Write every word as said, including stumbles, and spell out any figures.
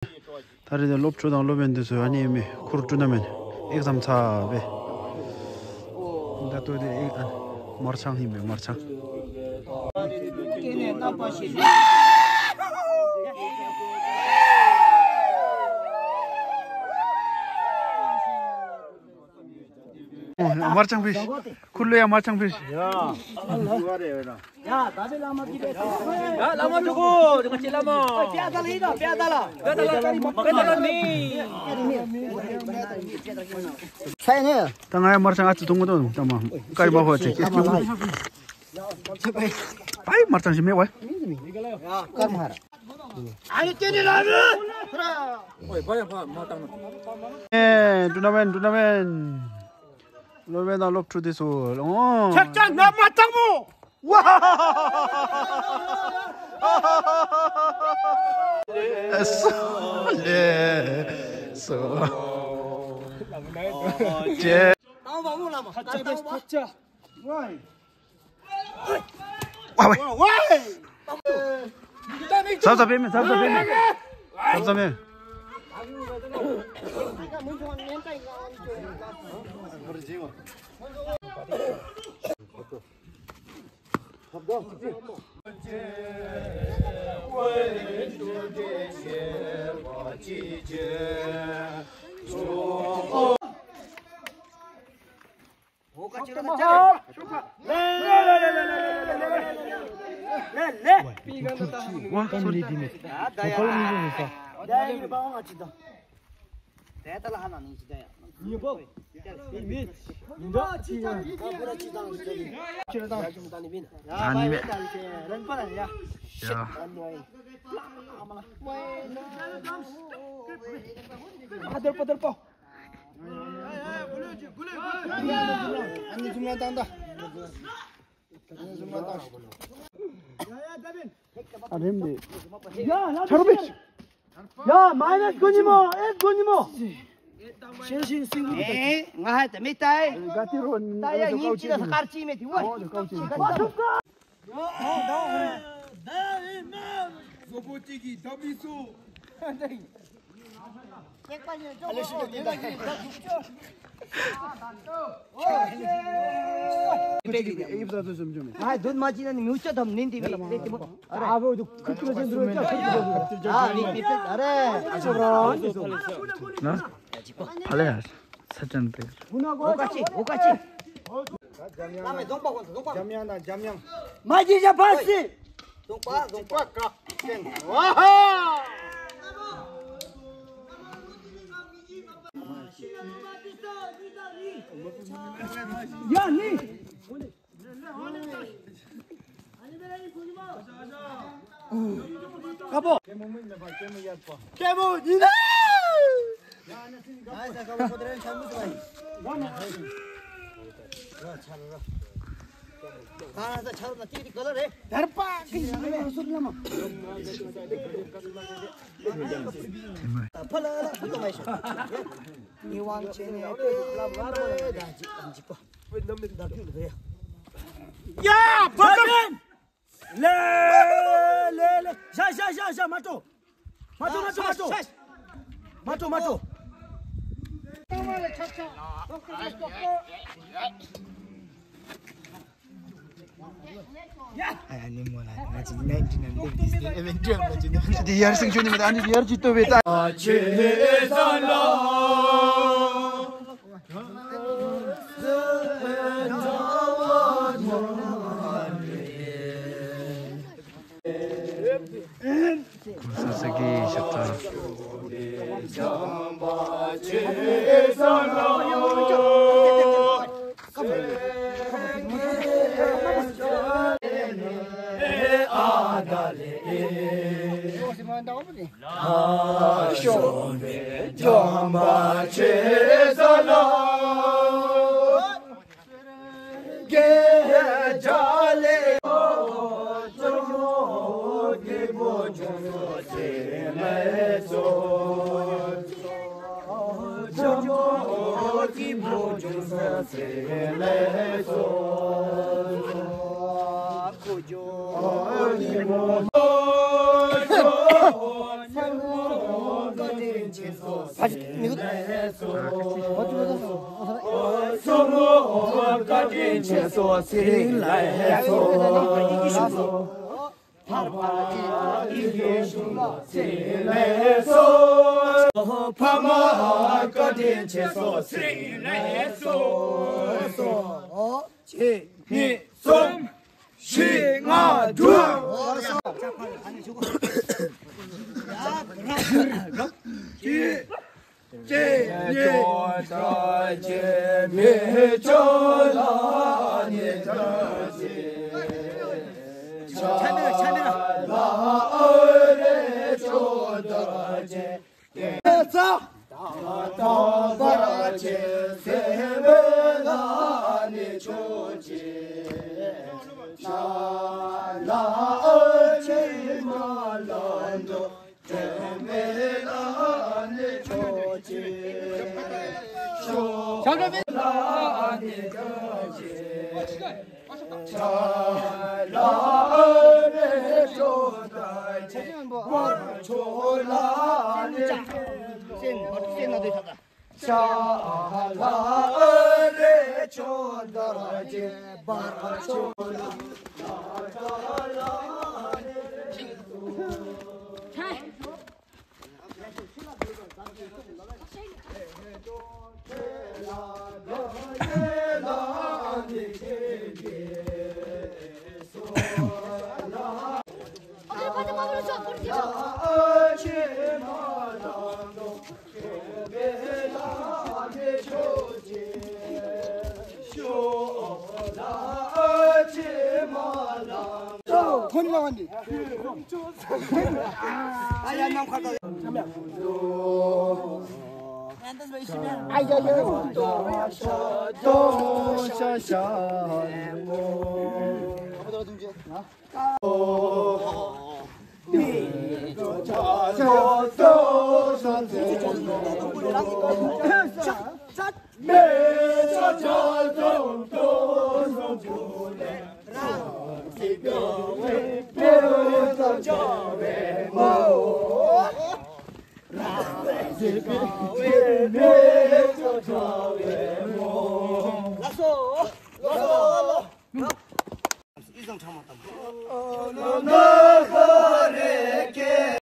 ད་རེས་དེ་སློབ་ཕྲུག་དང་སློབ་དཔོན་དེ་ཚུ་ཨ་ནི་མི་ཁུར་ཊུར་ན་མེནཊ་ཨེག་ཛམ་ཚར་སྦེ། ད་ལྟོ་དེ་ཨེག་ཨ་མར་ཆང་ཨིན་པས་མར་ཆང་། མར་ཆང་ཕུལ། ཁུར་ལུ་ཡང་མར་ཆང་ཕུལ། ཡ། ཡ། བླ་མ་འདུག་གོ། ང་བཅས་བླ་མ། བླ་མ་འདུག་གོ། བླ་མ་འདུག་གོ། ད་ང་ཡང་མར་ཆང་ཨ་ཙི་འཐུང་དགོ་འདུག་ད་མ་ཀར་མ་ཧོ་ཅིག་ཨའི་མར་ཆང་ཞིག་མེད་པས། ཨ་ནི་ཏེ་ནི་ར་མི། ཨེ་ཊུར་ན་མེནཊ་ཊུར་ན་མེནཊ། སློབ་དཔོན་དང་སློབ་ཕྲུག་དེ་ཚུ། ཨོ། ཆག་ཆག་ན་མ་ཐང་མོ། ཝ། སོ་ལེ་སོ། ཅེ། ཨ་ཝ་ཝ། ཟབ་ཟབ་འབད་མི། ཟབ་ཟབ་འབད་མི། ཟབ་ཟབ་འབད་མི། ཨ་རེམ་དེ། ཡ་མའི་ནས་གོ་ནི་མོ། ཨེ་གོ་ནི་མོ། ཨེ་ང་ཧ་ད་མི་ཏའི། ད་ཡ་ཉིམ་ཅིག་ལ་ས་ཀར་ཅིག་མེད་དེ་ཝ། ཨ་དུད་མ་ཅིག་ན་ནི་མིའུ་ཅག་དམ་ནིན་དེ་མི་རེད་དེ་མོ། ཨ་བོ་དུ་ཁུ་ཁུ་ཅན་དུ་རེད་ཅག་ཁུ་ཁུ་ཅན་དུ་རེད། ཨ་མི་མི་ཨ་རེ། ཨ་ཅོ་ར་ཨ་ཅོ་སོ། ན་ཕ་ལེ་ཡར་ས་ཅན་པེ། ཨོ་ཀ་ཅི་ཨོ་ཀ་ཅི། ལ་མེ་རྫོང་པ་ཁོང་རྫོང་པ། འཇམ་དབྱངས་དང་འཇམ་དབྱངས། མ་གི་ཡ་ཕ་སི། རྫོང་པ་རྫོང་པ་ཀ་ཅན། ཝ་ཧ། ཡ་ནི། ཀ་པོ། ཀེ་མོ་ཉི་ན། ཡ་བ་ཀན། ལེ་ལེ་ལེ། ཤ་ཤ་ཤ་ཤ། མ་ཏོ། མ་ཏོ་མ་ཏོ་མ་ཏོ། མ་ཏོ་མ་ཏོ། ཨ་ནི་མོ་ལ་ང་ཅི་ནའིན་ཊི་ནའིན་ཨེ་ཝེན་ཊི་ཨ་ནི་ཡར་སེང་ཅུ་ནི་མེད། ཨ་ནི་ཡར་ཅི་ཏོ་བེ་ཏ། ཕ་ཆེ་མི་གུ། ཨོ་ཙི་མོ་ཙི་མོ། ཨོ་ཙི་མོ་བཀའ་དྲིན་ཆེ་སོ་ཚེ་རིང་ལྷ་ཡེ་སོ། ཐར་པ་ཨི་ཨི་ཡེ་ཤུ་ལ་ཚེ་རིང་ལྷ་ཡེ་སོ། ཕ་མ་བཀའ་དྲིན་ཆེ་སོ་ཚེ་རིང་ལྷ་ཡེ་སོ། གཅིག་གཉིས་གསུམ་བཞི་ལྔ་དྲུག། གཅིག་གཅིག་གཉིས་གཅིག་གཅིག་མི་ཆོག་ལ་ནི་གཅིག་ཆ་ཆ་ལ་ཨ་རེ་ཆོག་ད་ཅེ། ད་ད་བར་ཆེ་སེ་བེ་ལ་ནི་ཆོག་ཅེ། ཆ་ལ་ཨ་ཆེ་མ་ལ་འདོ། དྲན་མེད་ལ་ནི་ཆོག་ཅེ། ཆོག་ལ་ནི་ཆོག་ཅེ། ཆ་ལ་ཨ་རེ་ཆོག་ད་ཅེ། བར་ཆོག་ལ་ནི་ཆོག་ཅེ། ཤ་ལ་ཨ་རེ་ཆོག་ད་ར་ཅེ་བ་ར་ཆོག་ལ་ལ་ལ་ལ་རེ་ཆོག།